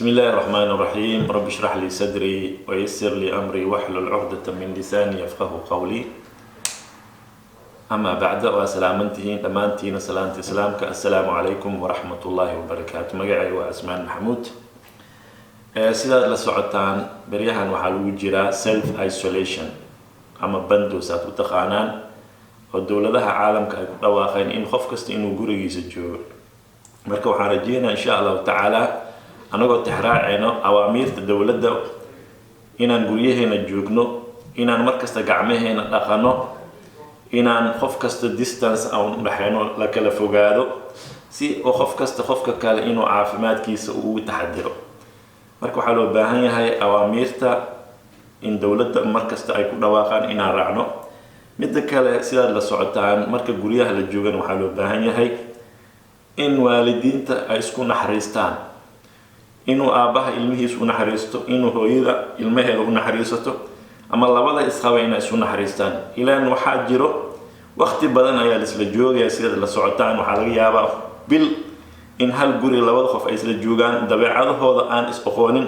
بسم الله الرحمن الرحيم. رب اشرح لي صدري ويسر لي أمري واحلل عقدة من لساني يفقه قولي. أما بعد، waa salaamantihiin dhammaantiina salaanta islaamka. Assalaamu calaykum waraxmat ullaahi wabarakaatu. Magacay waa Cismaan Maxamuud. Sidaad la socotaan, beryahan waxaa lagu jiraa self isolation ama bandows aad u taqaanaan, oo dowladaha caalamka ay ku dhawaaqeen in qof kasta inuu gurigiisa joogo. Marka waxaan rajeynaya, insha Allahu tacaala, anagoo tixraacayno awaamiirta dowladda, inaan guryaheena joogno, inaan markasta gacmaheena dhaqano, inaan qof kasta distance aan udhexeyno, la kala fogaado, si oo qof kasta qofka kale inuu caafimaadkiisa ugu taxadiro. Marka waxaa loo baahan yahay awaamiirta in dowladda markasta ay ku dhawaaqaan inaan raacno. Midda kale, sidaad la socotaan, marka guryaha la joogana waxaa loo baahan yahay in waalidiinta ay isku naxariistaan, inuu aabbaha ilmihiisa u naxariisto, inuu hooyada ilmaheeda u naxariisato, ama labada isqaba inay isu naxariistaan. Ilaan waxaa jiro waqti badan ayaa laisla joogaya. Sidaad la socotaan, waxaa laga yaabaa bil in hal guri labada qof ay isla joogaan, dabeecadahooda aan is aqoonin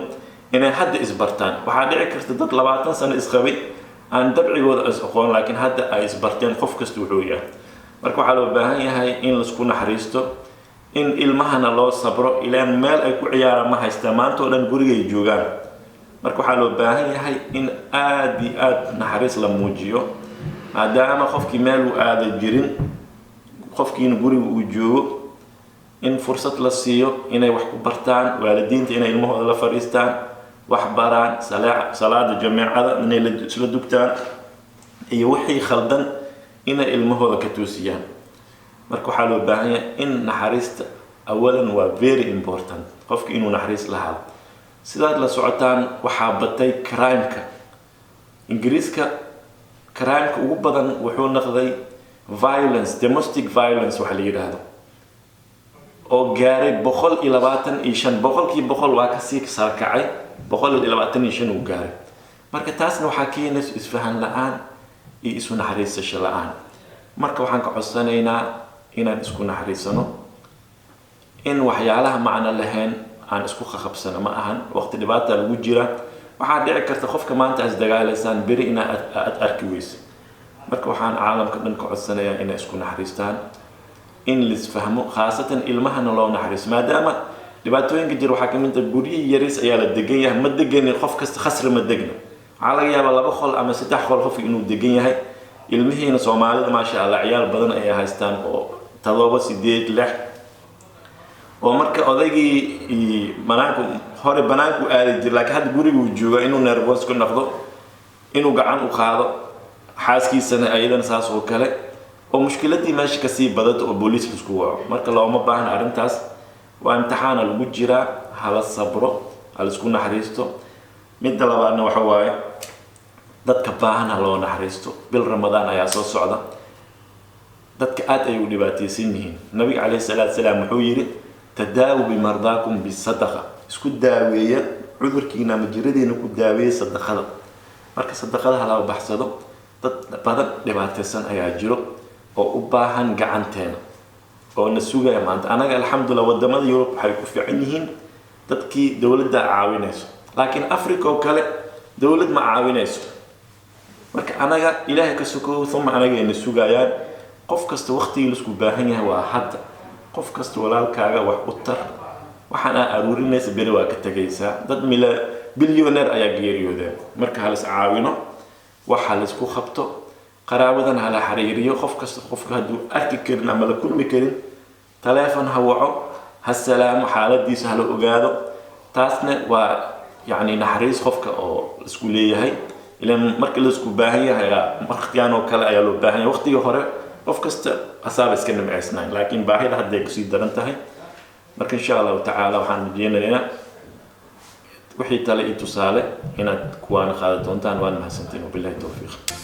inay hadda isbartaan. Waxaa dhici karta dad 20 sano isqabay aan dabcigooda is aqoon, laakiin hadda ay isbarteen qof kasta wuxuu yahay. Marka waxaa loo baahan yahay in laisku naxariisto, in ilmahana loo sabro, ilaan meel ay ku ciyaaraan ma haystaan, maanta oo dhan gurigay joogaan. Marka waxaa loo baahan yahay in aada iyo aada naxariis la muujiyo, maadaama qofkii meel uu aada jirin, qofkiina guriga uu joogo, in fursad la siiyo inay wax ku bartaan. Waalidiinta inay ilmahooda la fadhiistaan, wax baraan, salaada jameecada inay isla dugtaan, iyo wixii khaldan inay ilmahooda ka toosiyaan. Marka waxaa loo baahan yahay in naxariista awalan waa very important, qofka inuu naxariis lahaado. Sidaad la socotaan, waxaa batay crime-ka Ingiriiska. Crime-ka ugu badan wuxuu noqday violence, domestic violence waxa la yidhaahdo, oo gaaray 125 100%. Waa kasii sarkacay, 125 uu gaaray. Marka taasna waxaa keenaysa isfahan la-aan iyo isu naxariisasho la-aan. Marka waxaan ka codsanaynaa inaan isku naxariisano, in waxyaalaha macno lahayn aan isku qaqabsano. Ma ahan waqti dhibaata lagu jira. Waxaa dhici karta qofka maanta is dagaalaysaan, beri inaa aad arki weyso. Marka waxaan caalamka dhan ka codsanayaa inay isku naxariistaan, in lisfahmo, khaasatan ilmahana loo naxariisto, maadaama dhibaatooyinka jira waxaa kamid ah guryihii yaris ayaa la degan yahay. Ma deganin qof kasta khasri, ma degno. Waxaa laga yaabaa laba qol ama saddex qol qofka inuu degan yahay. Ilmihiina, Soomaalida, maasha Allah, ciyaal badan ayay haystaan oo todoba, sideed, lix. Oo marka odaygii banaanku hore banaanku aadi jira, laakiin hadda guriga uu jooga, inuu nervous ku noqdo, inuu gacan u qaado xaaskiisana, ayadana saas oo kale, oo mushkiladii meesha kasii badato, oo booliiska isku waco. Marka looma baahna arrintaas. Waa imtixaana lagu jiraa, hala sabro, hala isku naxariisto. Midda labaadna waxa waaye, dadka baahan ha loo naxariisto. Bil Ramadaan ayaa soo socda, dadka aad ay u dhibaataysan yihiin. Nabiga calayhi salaatu salaam wuxuu yidhi: "Tadaawu bimardaakum bisadaqa." Isku daaweeya cudurkiina ama jiradiina, ku daaweeya sadaqada. Marka sadaqada halaba baxsado. Dad badan dhibaataysan ayaa jiro oo u baahan gacanteena, oo na sugaya maanta. Anaga, alxamdulillah, wadamada Yurub waxay ku fiican yihiin dadkii dowladda caawinayso, laakiin Africa oo kale dowlad ma caawinayso. Marka anaga Ilaahay ka sokow, uma anaga ayna sugayaan. Qof kasta waqtigii laisku baahan yahay waa hadda. Qof kasta walaalkaaga wax u tar. Waxaan aa aruurinaysa beri waa ka tegaysaa. Dad mila billionaire ayaa geeriyoodeen. Marka halis caawino, waxa laisku qabto, qaraabadan hala xiriiriyo. Qof kasta qofka hadduu arki karin ama la kulmi karin, taleefon ha waco, ha salaamo, xaaladiisa hala ogaado. Taasna waa yacni naxariis qofka oo isku leeyahay. Ilan marka laisku baahan yahay waqtigan oo kale ayaa loo baahan yahay. Waqtigii hore qof kasta asaaba iska nimceysnayn, laakiin baahida hadday kusii daran tahay. Marka insha Allahu tacaala waxaan rajeynaynaa wixii tale iyo tusaale inaad kuwaana qaadan doontaan. Waan mahadsantiin, wabillahi towfiiq.